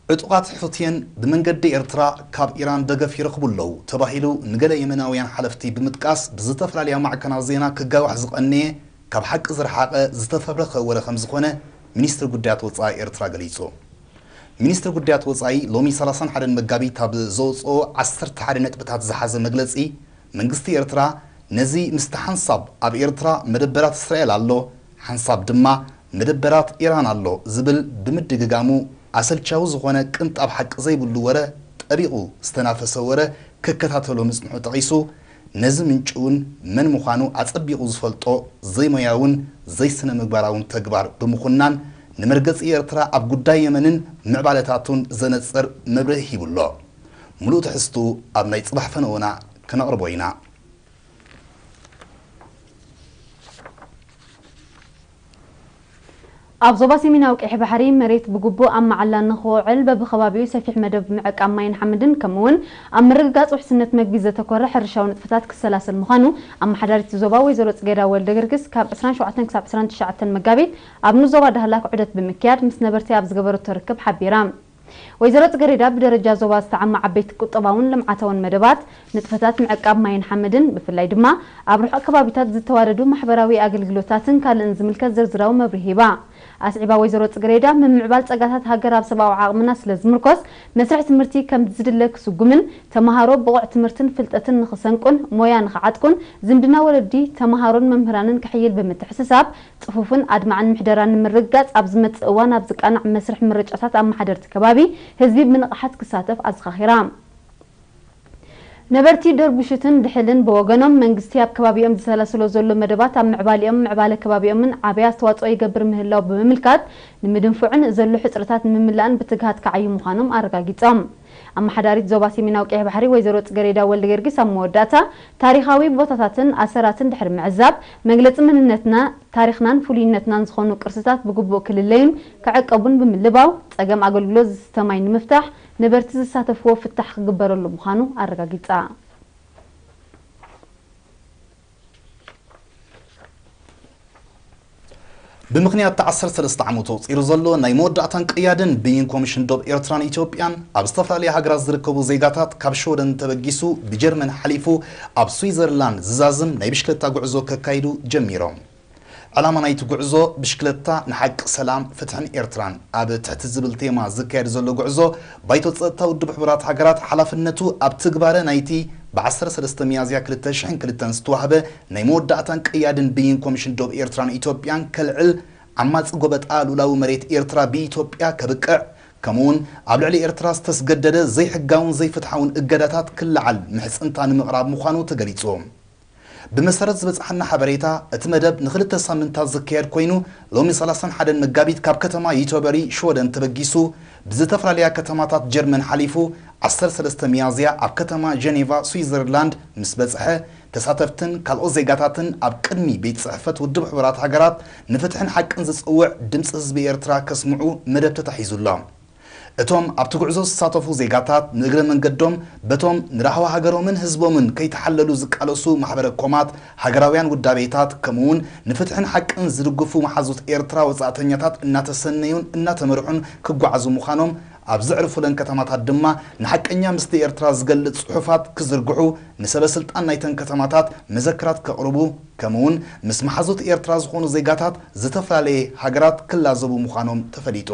ዕጡቓት ሑቲየን ብመንገዲ ኤርትራ ካብ ኢራን ደገፍ ይረኽቡ ኣለዉ ተባሂሉ ንገለ የመናውያን ሓለፍቲ ብምጥቃስ ብዝተፈላለያ ማዕከናት ዜና ክጋዋሕ ዝቐነየ ካብ ሓቂ ዝረሓቐ ዝተፈብረኸ ወረ ከም ዝኾነ ሚኒስትሪ ጉዳያት ወጻኢ ኤርትራ ገሊጹ። ሚኒስትሪ ጉዳያት ወጻኢ ሎሚ ሰላሳን ሓደን መጋቢት ኣብ ዘውጽኦ ዓሰርተ ሓደ ነጥብታት ዝሓዘ መግለጺ፣ መንግስቲ ኤርትራ ነዚ ምስቲ ሓንሳብ ኣብ ኤርትራ መደበራት እስራኤል ኣሎ፣ ሓንሳብ ድማ መደበራት ኢራን ኣሎ ዝብል ብምድግጋሙ ኣሰልቻዊ ዝኾነ ቅንጣብ ሓቂ ዘይብሉ ወረ ጠቢቑ ዝተናፈሰ ወረ ክከታተሎ ምጽንሑ ጠቒሱ፣ ነዚ ምንጪ እውን መን ምዃኑ ኣጸቢቑ ዝፈልጦ ዘይሞያውን ዘይስነ ምግባራውን ተግባር ብምኹናን ንመርገጺ ኤርትራ ኣብ ጉዳይ የመንን ምዕባለታቱን ዘነጽር መብርሂ ሂቡ ኣሎ። ምሉእ ትሕዝቱ ኣብ ናይ ጽባሕ ፈነወና ክነቕርቦ ኢና። ኣብ ዞባ ሰሜናዊ ቀይሕ ባሕሪ መሬት ብግቡእ ኣብ መዓላ ንኽውዕል በብኸባቢኡ ሰፊሕ መደብ ምዕቃብ ማይን ሓመድን ከምኡ'ውን ኣብ ምርግጋጽ ውሕስነት መግቢ ዘተኮረ ሕርሻዊ ንጥፈታት ክሰላሰል ምዃኑ ኣመሓዳሪት ዞባ ወይዘሮ ጽጌዳ ወልደ ገርግስ ካብ ዕስራን ሸውዓተን ክሳብ ዕስራን ትሽዓተን መጋቢት ኣብ ንዞባ ዳህላክ ዑደት ብምክያድ ምስ ነበርቲ ኣብ ዝገበረቶ ርክብ ሓቢራ። ወይዘሮ ጽጌሬዳ ብደረጃ ዞባ ዝተዓማ ዓበይቲ ቁጠባውን ልምዓታውን መደባት፣ ንጥፈታት ምዕቃብ ማይን ሓመድን፣ ብፍላይ ድማ ኣብ ርሑቕ ከባቢታት ዝተዋደዱ ማሕበራዊ ኣገልግሎታትን ካልእን ዝምልከት ዝርዝራዊ መብርሂ ሂባ። ኣስዒባ ወይዘሮ ጽጌሬዳ፣ ምምዕባል ጸጋታት ሃገር ኣብ ሰብኣዊ ዓቕምና ስለ ዝምርኮስ፣ መስርሕ ትምህርቲ ከም ዝድለ ክስጉምን ተመሃሮ ብቑዕ ትምህርትን ፍልጠትን ንኽሰንቁን ሞያ ንኽዓጥቁን ዝምድና ወለዲ፣ ተመሃሮን መምህራንን ክሕይል ብምትሕስሳብ፣ ጽፉፍን ኣድማዕን ምሕደራ ንምርግጋጽ ኣብ ዝመጽእ እዋን ኣብ ዝቃናዕ መስርሕ ምርጫታት ኣመሓደርቲ ከባቢ ህዝቢ ብንቕሓት ክሳተፍ ኣዘኻኺራ። ነበርቲ ደርቡሽትን ድሕልን ብወገኖም መንግስቲ ኣብ ከባቢኦም ዝሰላስሎ ዘሎ መደባት ኣብ ምዕባሊኦም ምዕባለ ከባቢኦምን ዓብይ ኣስተዋጽኦ ይገብር ምህላው ብምምልካት ንምድንፉዕን ዘሎ ሕጽርታት ንምምላእን ብትግሃት ክዓዩ ምዃኖም ኣረጋጊጾም። ኣመሓዳሪት ዞባ ሰሜናዊ ቀይሕ ባሕሪ ወይዘሮ ጽገሬዳ ወልደ ገርጊስ ኣብ መወዳእታ ታሪኻዊ ቦታታትን ኣሰራትን ድሕሪ ምዕዛብ መግለጺ መንነትና ታሪኽናን ፍሉይነትናን ዝኾኑ ቅርስታት ብግቡእ ክልለዩን ክዕቀቡን ብምልባው፣ ጸገም ኣገልግሎት ዝስተ ማይ ንምፍታሕ ነበርቲ ዝሳተፍዎ ፍታሕ ክግበረሉ ምዃኑ ኣረጋጊጻ። ብምኽንያት እቲ ዓሰርተ ሰለስተ ዓመቱ ኣቑጺሩ ዘሎ ናይ መወዳእታን ቀያድን ብይን ኮሚሽን ዶብ ኤርትራን ኢትዮጵያን፣ ኣብ ዝተፈላለያ ሃገራት ዝርከቡ ዜጋታት ካብ ሽወደን ተበጊሱ ብጀርመን ሓሊፉ ኣብ ስዊዘርላንድ ዝዛዝም ናይ ብሽክለታ ጉዕዞ ከካይዱ ጀሚሮም። ዕላማ ናይቲ ጉዕዞ ብሽክለታ ንሓቂ ሰላም፣ ፍትሕን ኤርትራን ኣብ ትሕቲ ዝብል ቴማ ዝካየድ ዘሎ ጉዕዞ፣ ባይቶ ጸጥታ ውድብ ሕቡራት ሃገራት ሓላፍነቱ ኣብ ትግባረ ናይቲ ብዓሰርተ ሰለስተ ሚያዝያ ክልተ ሽሕን ክልተን ዝተዋህበ ናይ መወዳእታን ቀያድን ብይን ኮሚሽን ዶብ ኤርትራን ኢትዮጵያን ከልዕል፣ ዓማጺ ጎበጣ ልኡላዊ መሬት ኤርትራ ብኢትዮጵያ ከብቅዕ፣ ከምኡውን ኣብ ልዕሊ ኤርትራ ዝተስገደደ ዘይሕጋውን ዘይፍትሓውን እገዳታት ክለዓል ምሕጽንታ ንምቕራብ ምዃኑ ተገሊጹ። ብመሰረት ዝበጽሓና ሓበሬታ፣ እቲ መደብ ንኽልተ ሳምንታት ዝካየድ ኮይኑ፣ ሎሚ ሰላሳን ሓደን መጋቢት ካብ ከተማ ዩተበሪ ሽወደን ተበጊሱ፣ ብዝተፈላለያ ከተማታት ጀርመን ሓሊፉ፣ ዓሰርተ ሰለስተ ሚያዝያ ኣብ ከተማ ጀኔቫ ስዊዘርላንድ ምስ በጽሐ፣ ተሳተፍትን ካልኦት ዜጋታትን ኣብ ቅድሚ ቤት ጽሕፈት ውድብ ሕቡራት ሃገራት ንፍትሕን ሓቅን ዝጸውዕ ድምጺ ህዝቢ ኤርትራ ከስምዑ መደብ ተታሒዙ ኣሎ። እቶም ኣብቲ ጉዕዞ ዝሳተፉ ዜጋታት ንእግረ መንገዶም በቶም ንራህዋ ሃገሮምን ህዝቦምን ከይተሓለሉ ዝቃለሱ ማሕበረ ኮማት፣ ሃገራውያን ውዳቤታት፣ ከምኡውን ንፍትሕን ሓቅን ዝድግፉ መሓዙት ኤርትራ ወጻእተኛታት እናተሰነዩን እናተመርሑን ክጓዓዙ ምዃኖም፣ ኣብ ዘዕርፉለን ከተማታት ድማ ንሓቀኛ ምስቲ ኤርትራ ዝገልጽ ጽሑፋት ክዝርግሑ፣ ንሰበ ስልጣን ናይተን ከተማታት መዘክራት ከቕርቡ፣ ከምኡውን ምስ መሓዙት ኤርትራ ዝኾኑ ዜጋታት ዝተፈላለየ ሃገራት ክላዘቡ ምዃኖም ተፈሊጡ።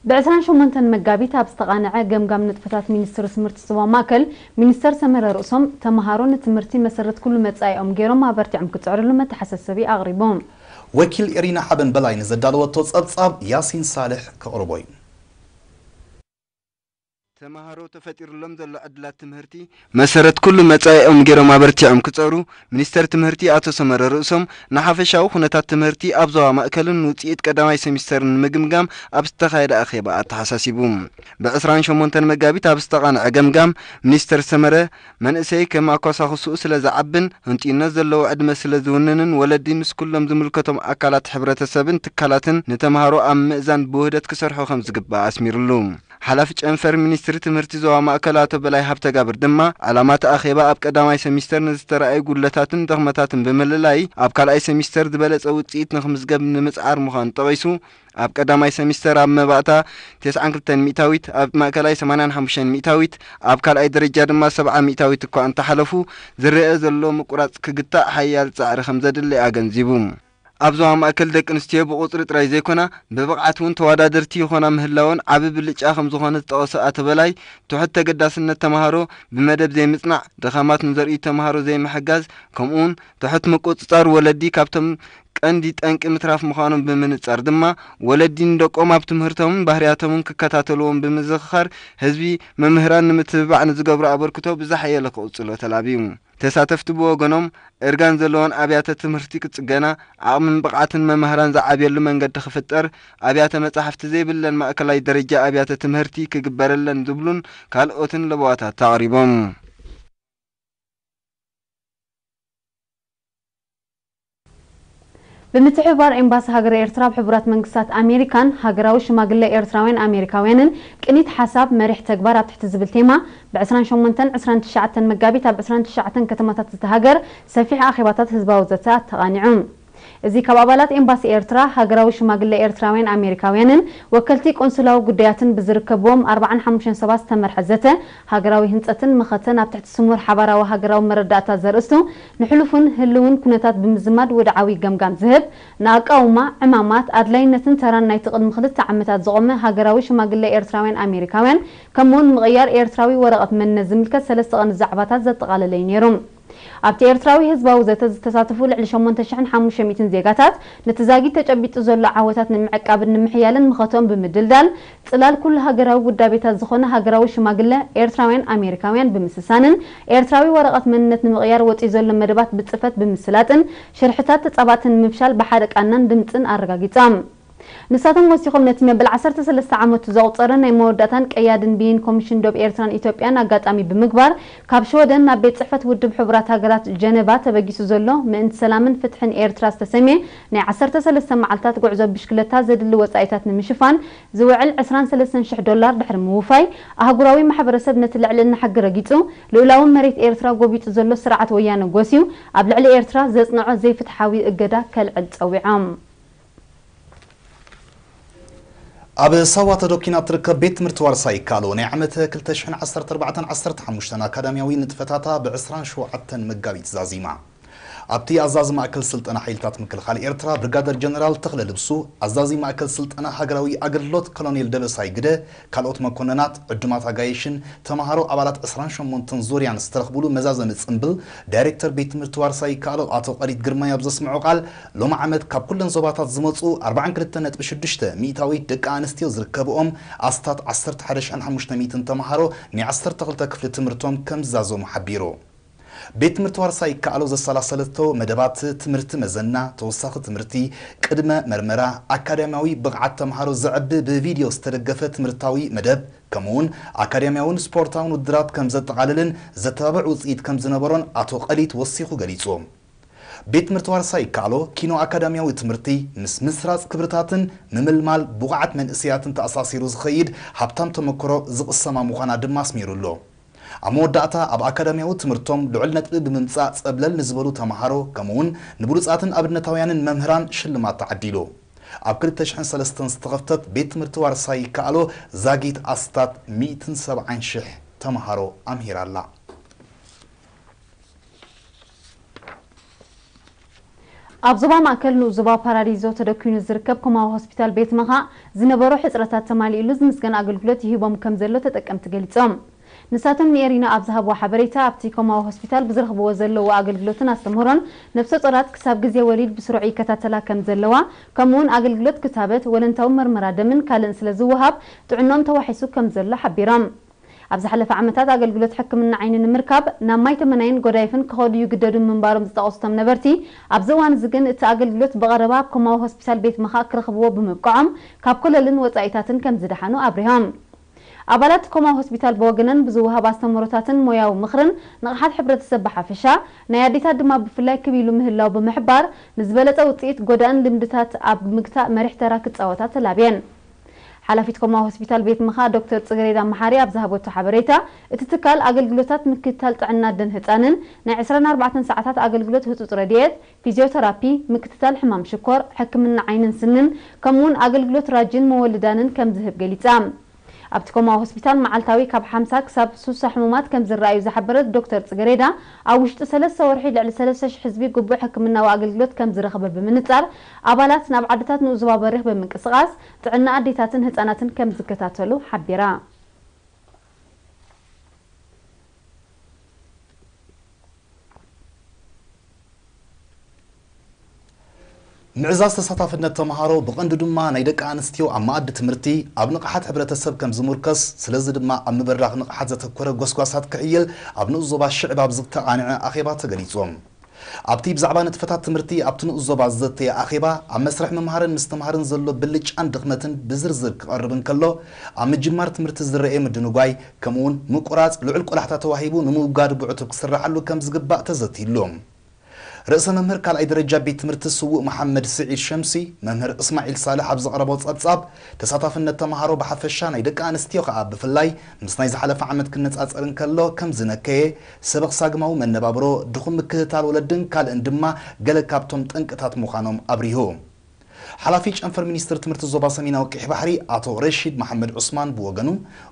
ብዕስራን ሸሞንተን መጋቢት ኣብ ዝተቓነዐ ገምጋም ንጥፈታት ሚኒስትሪ ትምህርቲ ዞባ ማእከል፣ ሚኒስተር ሰመረ ርእሶም፣ ተመሃሮ ንትምህርቲ መሰረት ኩሉ መጻኢኦም ገይሮም ኣበርቲዖም ክጽዕርሉ መተሓሳሰቢ ኣቕሪቦም። ወኪል ኤሪና ሓበን በላይ ንዘዳለወቶ ጸብጻብ ያሲን ሳልሕ ከቕርቦ እዩ። ተመሃሮ ተፈጢሩሎም ዘሎ ዕድላት ትምህርቲ መሰረት ኩሉ መጻኢኦም ገይሮም ኣበርቲዖም ክጸሩ፣ ሚኒስተር ትምህርቲ ኣቶ ሰመረ ርእሶም ንሓፈሻዊ ኩነታት ትምህርቲ ኣብ ዞባ ማእከልን ውጽኢት ቀዳማይ ሰሚስተርን ንምግምጋም ኣብ ዝተኻየደ ኣኼባ ኣተሓሳሲቡ። ብዕስራን ሸሞንተን መጋቢት ኣብ ዝተቓንዐ ገምጋም፣ ሚኒስተር ሰመረ፣ መንእሰይ ከም ኣኳሳኹስኡ ስለ ዝዓብን ህንጥዩነት ዘለዎ ዕድመ ስለ ዝውንንን ወለዲ ምስ ኩሎም ዝምልከቶም ኣካላት ሕብረተሰብን ትካላትን ንተምሃሮ ኣብ ምእዛን ብውህደት ክሰርሑ ከም ዝግባእ ኣስሚሩሉ። ሓላፊ ጨንፈር ሚኒስትሪ ትምህርቲ ዞባ ማእከል ኣቶ በላይ ሃብተጋብር ድማ፣ ዕላማ እቲ ኣኼባ ኣብ ቀዳማይ ሰሚስተር ንዝተረኣዩ ጉድለታትን ድኽመታትን ብምልላይ፣ ኣብ ካልኣይ ሰሚስተር ዝበለጸ ውጽኢት ንኽምዝገብ ንምጽዓር ምዃኑ ጠቒሱ፣ ኣብ ቀዳማይ ሰሚስተር ኣብ መባእታ ተስዓን ክልተን ሚእታዊት፣ ኣብ ማእከላይ ሰማንያን ሓሙሽተን ሚእታዊት፣ ኣብ ካልኣይ ደረጃ ድማ ሰብዓ ሚእታዊት እኳ እንተሓለፉ፣ ዝረአ ዘሎ ምቁራጽ ክግታእ ሓያል ጻዕሪ ከም ዘድሊ ኣገንዚቡ። ኣብ ዞባ ማእከል ደቂ ኣንስትዮ ብቁጽሪ ጥራይ ዘይኮና፣ ብብቕዓት እውን ተወዳደርቲ ይኾና ምህላወን ዓቢ ብልጫ ከም ዝኾነ ዝጠቐሰ ኣቶ በላይ፣ ትሑት ተገዳስነት ተማሃሮ ብመደብ ዘይምጽናዕ፣ ድኻማት ንዘርእዩ ተማሃሮ ዘይምሕጋዝ፣ ከምኡውን ትሑት ምቁጽጻር ወለዲ ካብቶም ቀንዲ ጠንቂ ምትራፍ ምዃኖም ብምንጻር ድማ፣ ወለዲ ንደቆም ኣብ ትምህርቶምን ባህርያቶምን ክከታተልዎም ብምዝኽኻር፣ ህዝቢ መምህራን ንምትብባዕ ንዝገብሮ ኣበርክቶ ብዝሓየለ ክቕጽሎ ተላብዩ። ተሳተፍቲ ብወገኖም፣ እርጋን ዘለወን ኣብያተ ትምህርቲ ክጽገና፣ ዓቕምን ብቕዓትን መማህራን ዝዓብየሉ መንገዲ ክፍጠር፣ ኣብያተ መጻሕፍቲ ዘይብለን ማእከላይ ደረጃ ኣብያተ ትምህርቲ ክግበረለን ዝብሉን ካልኦትን ለበዋታት ኣቕሪቦም። ብምትሕብባር ኤምባሲ ሃገረ ኤርትራ ኣብ ሕቡራት መንግስታት ኣሜሪካን ሃገራዊ ሽማግለ ኤርትራውያን ኣሜሪካውያንን ቅኒት ሓሳብ መሪሕ ተግባር ኣብ ትሕቲ ዝብል ቴማ ብ ዕስራን ሸሞንተን ዕስራን ትሽዓተን መጋቢት ኣብ ዕስራን ትሽዓተን ከተማታት እታ ሃገር ሰፊሕ ኣኼባታት ህዝባዊ ዘተ ኣተቓኒዑ። እዚ ካብ ኣባላት ኤምባሲ ኤርትራ፣ ሃገራዊ ሽማግለ ኤርትራውያን ኣሜሪካውያንን ወከልቲ ቆንስላዊ ጉዳያትን ብዝርከብዎም ኣርባዓን ሓሙሽተን ሰባት ዝተመርሐ ዘተ፣ ሃገራዊ ህንጸትን መኸተን ኣብ ትሕቲ ስሙር ሓባራዊ ሃገራዊ መረዳእታ ዘርእስቱ ንሕሉፉን ህልውን ኩነታት ብምዝማድ ወድዓዊ ገምጋም ዝህብ፣ ንኣቃውማ፣ ዕማማት፣ ኣድላይነትን ተራን ናይቲ ቅድሚ ክልተ ዓመታት ዝቖመ ሃገራዊ ሽማግለ ኤርትራውያን ኣሜሪካውያን፣ ከምኡውን ምቕያር ኤርትራዊ ወረቐት መንነት ዝምልከት ሰለስተ ቀንዲ ዛዕባታት ዘጠቓለለ እዩ ነይሩ። ኣብቲ ኤርትራዊ ህዝባዊ ዘተ ዝተሳተፉ ልዕሊ ሸሞንተ ሽሕን ሓሙሽተ ሚእትን ዜጋታት፣ ነቲ ዛጊት ተጨቢጡ ዘሎ ዓወታት ንምዕቃብን ንምሕያልን ምኸትኦም ብምድልዳል፣ ጽላል ኩሉ ሃገራዊ ውዳቤታት ዝኾነ ሃገራዊ ሽማግለ ኤርትራውያን ኣሜሪካውያን ብምስሳንን፣ ኤርትራዊ ወረቐት መንነት ንምቕያር ወጺኡ ዘሎ መደባት ብጽፈት ብምስላጥን፣ ሽርሕታት ተጻባእቲ ንምፍሻል ብሓደ ቃናን ድምጽን ኣረጋጊጾም። ንሳቶም ወሲኾም፣ ነቲ መበል ዓሰርተ ሰለስተ ዓመቱ ዘቑጸረ ናይ መወዳእታን ቀያድን ብይን ኮሚሽን ዶብ ኤርትራን ኢትዮጵያን ኣጋጣሚ ብምግባር፣ ካብ ሽወደን ናብ ቤት ጽሕፈት ውድብ ሕቡራት ሃገራት ጀነቫ ተበጊሱ ዘሎ ምእንቲ ሰላምን ፍትሕን ኤርትራ ዝተሰምየ ናይ ዓሰርተ ሰለስተ መዓልታት ጉዕዞ ብሽክለታ ዘድሊ ወጻኢታት ንምሽፋን ዝውዕል ዕስራን ሰለስተን ሽሕ ዶላር ድሕሪ ምውፋይ፣ ኣህጉራዊ ማሕበረሰብ ነቲ ልዕልና ሕጊ ረጊጹ፣ ልኡላዊ መሬት ኤርትራ ጎቢጡ ዘሎ ስርዓት ወያነ ጎስዩ፣ ኣብ ልዕሊ ኤርትራ ዘጽንዖ ዘይፍትሓዊ እገዳ ከልዕል ጸዊዖም። ኣብ ሳዋ ተደኪና እትርከብ ቤት ትምህርቲ ዋርሳይ ይከኣሎ ናይ ዓመት ክልተ ሽሕን ዓሰርተ ኣርባዕተን ዓሰርተ ሓሙሽተን ኣካዳሚያዊ ንጥፈታታ ብዕስራን ሸውዓተን መጋቢት ዛዚማ። ኣብቲ ኣዛዚ ማእከል ስልጠና ሓይልታት ምክልኻል ኤርትራ ብርጋደር ጀነራል ተኽለ ልብሱ፣ ኣዛዚ ማእከል ስልጠና ሃገራዊ ኣገልግሎት ኮሎኔል ደበሳይ ግደ፣ ካልኦት መኮንናት፣ ዕዱማት ኣጋይሽን ተምሃሮ ኣባላት ዕስራን ሸሞንተን ዙርያን ዝተረኽቡሉ መዛዘሚ ጽምብል፣ ዳይሬክተር ቤት ትምህርቲ ዋርሳይ ይከኣሎ ኣቶ ቀሊት ግርማይ ኣብ ዘስምዖ ቃል፣ ሎሚ ዓመት ካብ ኩለን ዞባታት ዝመጹ ኣርባዓን ክልተን ነጥቢ ሽዱሽተ ሚእታዊት ደቂ ኣንስትዮ ዝርከብኦም ኣስታት ዓሰርተ ሓደ ሽሕን ሓሙሽተ ሚእትን ተምሃሮ ናይ ዓሰርተ ክልተ ክፍሊ ትምህርቶም ከም ዝዛዘሙ ሓቢሩ። ቤት ትምህርቲ ዋርሳይ ይከኣሎ ዘሰላሰለቶ መደባት ትምህርቲ መዘና፣ ተወሳኺ ትምህርቲ፣ ቅድመ መርመራ፣ ኣካዳሚያዊ ብቕዓት ተምሃሮ ዘዕቢ ብቪድዮ ዝተደገፈ ትምህርታዊ መደብ፣ ከምኡውን ኣካዳሚያውን ስፖርታውን ውድድራት ከም ዘጠቓልልን ዘተባብዕ ውጽኢት ከም ዝነበሮን ኣቶ ቀሊት ወሲኹ ገሊጹ። ቤት ትምህርቲ ዋርሳይ ይከኣሎ ኪኖ ኣካዳሚያዊ ትምህርቲ ምስ ምስራጽ ክብርታትን ምምልማል ብቑዓት መንእሰያትን ተኣሳሲሩ ዝኸይድ ሃብታም ተመክሮ ዝቕሰማ ምዃና ድማ ኣስሚሩ ኣሎ። ኣብ መወዳእታ ኣብ ኣካዳሚያዊ ትምህርቶም ልዑል ነጥቢ ብምምጻእ ጸብለል ንዝበሉ ተምሃሮ ከምኡውን ንብሉጻትን ኣብነታውያንን መምህራን ሽልማት ተዓዲሉ። ኣብ ክልተ ሽሕን ሰለስተን ዝተኸፍተት ቤት ትምህርቲ ዋርሳይ ይከኣሎ ዛጊት ኣስታት ሚእትን ሰብዓን ሽሕ ተምሃሮ ኣምሂራ ኣላ። ኣብ ዞባ ማእከል ንኡስ ዞባ ፓራዲዞ ተደኲኑ ዝርከብ ኮማዊ ሆስፒታል ቤት መኻእ ዝነበሮ ሕጽረታት ተማሊእሉ ዝምስገን ኣገልግሎት ይህቦም ከም ዘሎ ተጠቀምቲ ገሊጾም። ንሳቶም ንኤሪና ኣብ ዝሃብዎ ሓበሬታ፣ ኣብቲ ኮማዊ ሆስፒታል ብዝረኽብዎ ዘለዉ ኣገልግሎትን ኣስተምህሮን ነፍሰ ጾራት ክሳብ ግዜ ወሊድ ብስሩዕ ይከታተላ ከም ዘለዋ፣ ከምኡውን ኣገልግሎት ክታበት፣ ወለንታዊ መርመራ ደምን ካልእን ስለ ዝወሃብ ጥዕንኦም ተዋሒሱ ከም ዘሎ ሓቢሮም። ኣብ ዝሓለፈ ዓመታት ኣገልግሎት ሕክምና ዓይኒ ንምርካብ ናብ ማይ ተመናይን ጎዳይፍን ክኸዱ ይግደዱ ምንባሮም ዝጠቐሱ እቶም ነበርቲ፣ ኣብዚ እዋን እዚ ግን እቲ ኣገልግሎት ብቐረባ ኣብ ኮማዊ ሆስፒታል ቤት መኻእ ክረኽብዎ ብምብቅዖም ካብ ኮለልን ወጻኢታትን ከም ዝደሓኑ ኣብሪሆም። ኣባላት ኮማዊ ሆስፒታል ብወገነን ብዝወሃብ ኣስተምህሮታትን ሞያዊ ምኽርን ንቕሓት ሕብረተሰብ ብሓፈሻ ናይ ኣዴታት ድማ ብፍላይ ክብ ኢሉ ምህላው ብምሕባር ንዝበለጸ ውጽኢት ጎዳእን ልምድታት ኣብ ምግታእ መሪሕ ተራ ክጻወታ ተላብየን። ሓላፊት ኮማ ሆስፒታል ቤት ምኻ ዶክተር ጽገሬዳ መሓሪ ኣብ ዝሃበቶ ሓበሬታ፣ እቲ ትካል ኣገልግሎታት ምክትታል ጥዕና ኣደን ህጻንን፣ ናይ ዕስራን ኣርባዕተን ሰዓታት ኣገልግሎት ህጹጽ ረድኤት፣ ፊዚዮተራፒ፣ ምክትታል ሕማም ሽኮር፣ ሕክምና ዓይንን ስንን፣ ከምኡውን ኣገልግሎት ራጅን መወልዳንን ከም ዝህብ ገሊጻ። ኣብቲ ኮማ ሆስፒታል መዓልታዊ ካብ ሓምሳ ክሳብ ሱሳ ሕሙማት ከም ዝረኣዩ ዝሓበረት ዶክተር ጽገሬዳ፣ ኣብ ውሽጢ ሰለስተ ወርሒ ልዕሊ ሰለስተ ሽሕ ህዝቢ ግቡእ ሕክምናዊ ኣገልግሎት ከም ዝረኸበ ብምንጻር፣ ኣባላት ናብ ዓድታት ንኡስ ዞባ በሪኽ ብምንቅስቓስ ጥዕና ኣዴታትን ህጻናትን ከም ዝከታተሉ ሓቢራ። ምዕዛዝ ተሳታፍነት ተምሃሮ፣ ብቐንዱ ድማ ናይ ደቂ ኣንስትዮ ኣብ መኣዲ ትምህርቲ፣ ኣብ ንቕሓት ሕብረተሰብ ከም ዝሙርከስ፣ ስለዚ ድማ ኣብ ምብራኽ ንቕሓት ዘተኮረ ጎስጓሳት ክሕይል ኣብ ንኡስ ዞባ ሽዕብ ኣብ ዝተቓንዐ ኣኼባ ተገሊጹ። ኣብቲ ብዛዕባ ንጥፈታት ትምህርቲ ኣብቲ ንኡስ ዞባ ዝዘተየ ኣኼባ፣ ኣብ መስርሕ ምምሃርን ምስትምሃርን ዘሎ ብልጫን ድኽመትን ብዝርዝር ክቐርብ እንከሎ፣ ኣብ ምጅማር ትምህርቲ ዝረኣየ ምድንጓይ፣ ከምኡውን ምቁራጽ ልዑል ቆላሕታ ተዋሂቡ ንምውጋዱ ብዕቱብ ክስራሓሉ ከም ዝግባእ ተዘትይሉ። ርእሰ መምህር ካልኣይ ደረጃ ቤት ትምህርቲ ስዉእ መሓመድ ስዒድ ሸምሲ፣ መምህር እስማዒል ሳልሕ ኣብ ዘቕረቦ ጸብጻብ፣ ተሳታፍነት ተምሃሮ ብሓፈሻ ናይ ደቂ ኣንስትዮ ከኣ ብፍላይ ምስ ናይ ዝሓለፈ ዓመት ክነጻጸር እንከሎ ከም ዝነከየ፣ ሰበኽ ሳግማዊ መነባብሮ፣ ድኹም ምክትታል ወለድን ካልእን ድማ ገለ ካብቶም ጠንቅታት ምዃኖም ኣብሪሁ። ሓላፊ ጨንፈር ሚኒስትሪ ትምህርቲ ዞባ ሰሜናዊ ቀይሕ ባሕሪ ኣቶ ረሺድ መሓመድ ዑስማን ብወገኑ፣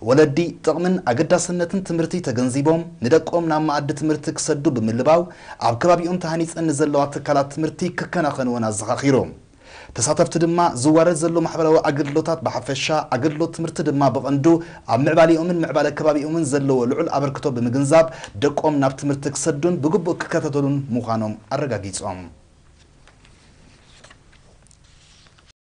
ወለዲ ጥቕምን ኣገዳስነትን ትምህርቲ ተገንዚቦም ንደቆም ናብ መኣዲ ትምህርቲ ክሰዱ ብምልባው፣ ኣብ ከባቢኦም ተሃኒጸን ንዘለዋ ትካላት ትምህርቲ ክከናኸንወን ኣዘኻኺሩ። ተሳተፍቲ ድማ ዝዋረድ ዘሎ ማሕበራዊ ኣገልግሎታት ብሓፈሻ፣ ኣገልግሎት ትምህርቲ ድማ ብቐንዱ ኣብ ምዕባሌኦምን ምዕባለ ከባቢኦምን ዘለዎ ልዑል ኣበርክቶ ብምግንዛብ፣ ደቆም ናብ ትምህርቲ ክሰዱን ብግቡእ ክከታተሉን ምዃኖም ኣረጋጊጾም።